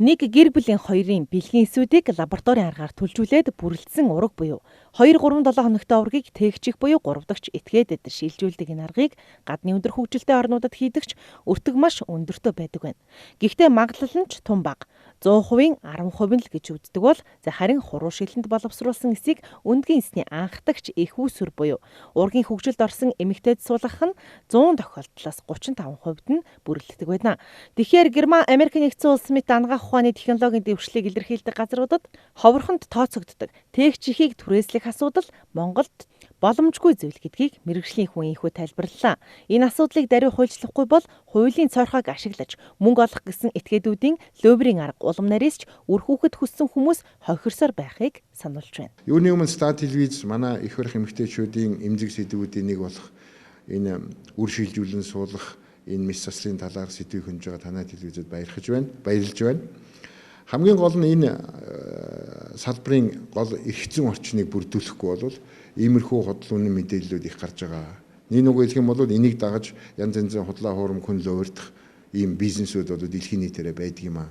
Нэг гэр бүлийн хоёрын бэлгийн эсүүдийг лабораторийн аргаар түлжүүлээд бүрэлдсэн ураг буюу 2 3 7 хоногтой ургийг тээгчих буюу 3 дахь этгээдэд шилжүүлдэг энэ аргыг гадны өндөр хөгжилтэй орнуудад хийдэгч өртөг маш өндөртэй байдаг байна. Гэхдээ магадлал нь ч тун бага. 100%-ийн 10% нь л гэж үздэг бол за харин хуруу шилэнд боловсруулсан эсийг өндгийн эсний анхдагч эх үүсвэр буюу ургийн хөгжилд орсон эмэгтэйд суулгах нь 100 тохиолдлоос 35% нь бүрэлддэг байна. Тэгэхээр Герман, Америк нэгдсэн улс мэт анагаах ухааны технологийн дэвшлийг илэрхийлдэг газруудад ховорхонд тооцогддог тээгч ихийг түрээслэх асуудал Монголд боломжгүй зүйл гэдгийг мэргэжлийн хүн инхүү тайлбарлалаа. Энэ асуудлыг даруй хуульчлахгүй бол хуулийн цорхойг ашиглаж мөнгө олох гэсэн этгээдүүдийн лөөврийн арга улам нарийсч үр хүүхэд хүссэн хүмүүс хохирсоор байхыг сануулж байна. Юуны өмнө Стар телевиз манай их барих эмэгтэйчүүдийн эмзэг сэдвүүдийн нэг болох энэ үр шилжүүлэн суулгах энэ мэс заслын талаар сэдвийг хөнж байгаа танай телевизэд баярлж байна. Хамгийн гол нь энэ салбарын гол эрх зүйн орчныг бүрдүүлэхгүй бол иймэрхүү худал үнэн мэдээллүүд их гарч байгаа. Нэг үг хэлэх юм бол энийг дагаж янз янзын худлаа хуурам хүн луурдах ийм бизнесүүд бол дэлхийн нийтээрээ байдаг юм аа.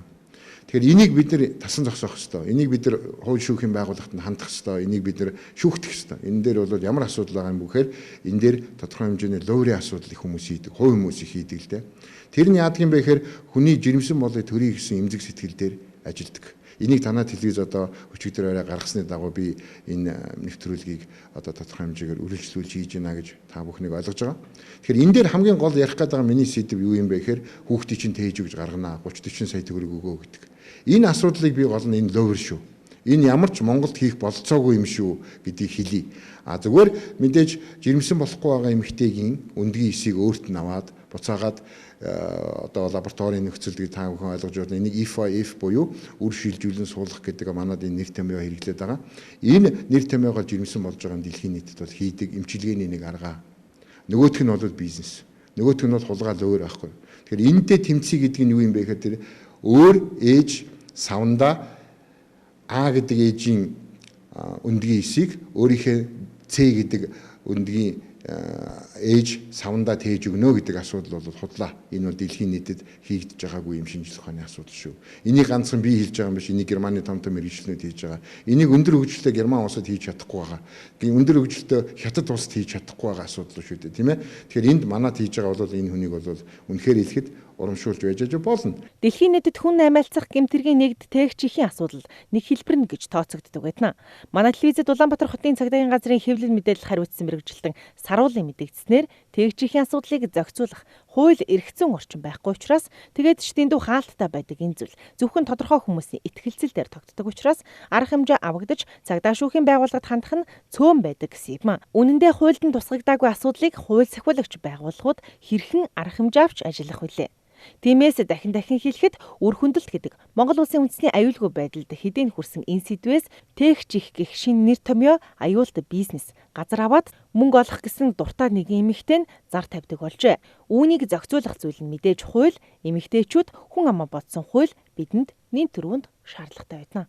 Тэгэхээр энийг бид нэр тасан зогсоох ёстой. Энийг бид нар хууль шүүхийн байгууллагад нь хандах ёстой. Энийг бид нар шүүхтэх ёстой. Энэ дээр бол ямар асуудал байгаа юм бэ гэхээр энэ дээр тодорхой хэмжээний луурийн асуудал их хүмүүс хийдэг, хувь хүмүүс их хийдэг л дээ. Тэр нь яадаг юм бэ гэхээр хүний жирэмсэн болыг төрий гэсэн эмзэг сэтгэл дээр ажилдаг. Энийг танай телевиз одоо өчигдөр орой гаргасны дагуу би энэ нэвтрүүлгийг одоо тодорхой хэмжээгээр үргэлжлүүлж хийж байна гэж та бүхнийг ойлгож байгаа. Тэгэхээр энэ дээр хамгийн гол ярих гээд байгаа миний сэдэв юу юм бэ гэхээр хүүхдийн чинь тээж өгж гаргана 30 40 сая төгрөг өгөө гэдэг. Энэ асуудлыг би гол нь энэ ловер шүү. Энэ ямар ч Монголд хийх бололцоогүй юм шүү гэдгийг хэлье. А зүгээр мэдээж жирэмсэн болохгүй байгаа эмэгтэйгийн өндгийн эсийг өөрт нь аваад буцаагаад одоо лабораторийн нөхцөлд гэж та бүхэн ойлгож байна. Энийг IFF буюу үр шилжүүлэн суулгах гэдэг манад энэ нэр томьёо хэрэглээд байгаа. Энэ нэр томьёогоор жирэмсэн болж байгаа дэлхийн нийтэд бол хийдэг эмчилгээний нэг арга. Нөгөөх нь бол бизнес. Нөгөөх нь бол хулгай лөөр байхгүй. Тэгэхээр энэтэй тэмцэе гэдэг нь юу юм бэ гэхээр тэр өөр ээж савндаа А гэдэг ээжийн өндгийн эсийг өөрийнхөө С гэдэг өндгийн ээж савндаа тээж өгнө гэдэг асуудал бол худлаа. Энэ бол дэлхийн нийтэд хийгдэж байгаагүй юм шинжлэх ухааны асуудал шүү. Энийг ганцхан би хэлж байгаа юм биш. Энийг Германы том том мэргэжлэнүүд хийж байгаа. Энийг өндөр хөгжилтэй Герман улсад хийж чадахгүй байгаа. Өндөр хөгжилтэй Хятад улсад хийж чадахгүй байгаа асуудал шүү дээ, тийм ээ. Тэгэхээр энд манад хийж байгаа бол энэ хүнийг бол үнэхээр хэлэхэд урамшуулж байж болно. Дэлхийн нийтэд хүн аймаалцах гэмтэргийн нэгд тээгч ихийн асуудал нэг хэлбэр нь гэж тооцогддог байна. Манай телевизэд Улаанбаатар хотын цагдаагийн газрын хэвлэл мэдээлэл хариуцсан мэргэжилтэн Саруулын мэдэгдснээр тээгч ихийн асуудлыг зохицуулах хууль эрх зүйн орчин байхгүй учраас тэгээд ч дэндүү хаалттай байдаг энэ зүйл зөвхөн тодорхой хүмүүсийн итгэлцэл дээр тогтдог учраас арга хэмжээ авагдаж цагдаа шүүхийн байгууллагад хандах нь цөөн байдаг гэсэн юм. Үнэн дээр хуульд нь тусгагдаагүй асуудлыг хууль сахиулагч байгууллагууд хэрхэн арга хэмжээ авч ажиллах вүлээ? Тиймээс дахин дахин хэлэхэд үр хөндлөлт гэдэг Монгол улсын үндэсний аюулгүй байдалд хэдийн хүрсэн энэ сэдвээс тээгч их гэх шинэ нэр томьёо аюулт бизнес газар аваад мөнгө олох гэсэн дуртай нэгэн эмэгтэй нь зар тавьдаг болжээ. Үүнийг зохицуулах зүйл нь мэдээж хууль, эмэгтэйчүүд хүн амаа бодсон хууль бидэнд нэн төрөнд шаардлагатай байна.